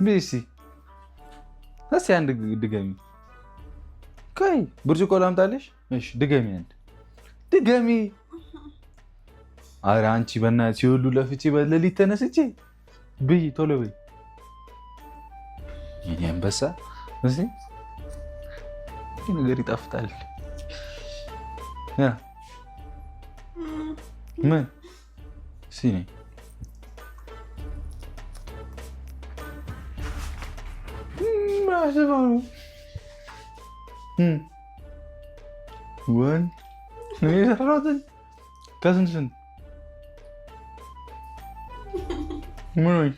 ብይ እስኪ እስኪ አንድ ድገሚ። ቆይ ብርጭቆ ላምጣልሽ? እሺ ድገሚ፣ አንድ ድገሚ። ኧረ አንቺ በእናትሽ ሁሉ ለፍቼ በሌሊት ተነስቼ ብይ፣ ቶሎ ብይ። የኔ አንበሳ እስኪ ይህ ነገር ይጣፍጣል። ምን እስኪ ነይ አስበው ነው ወንድ የሰራሁትን ከስንት ስንት ምን ሆንሽ?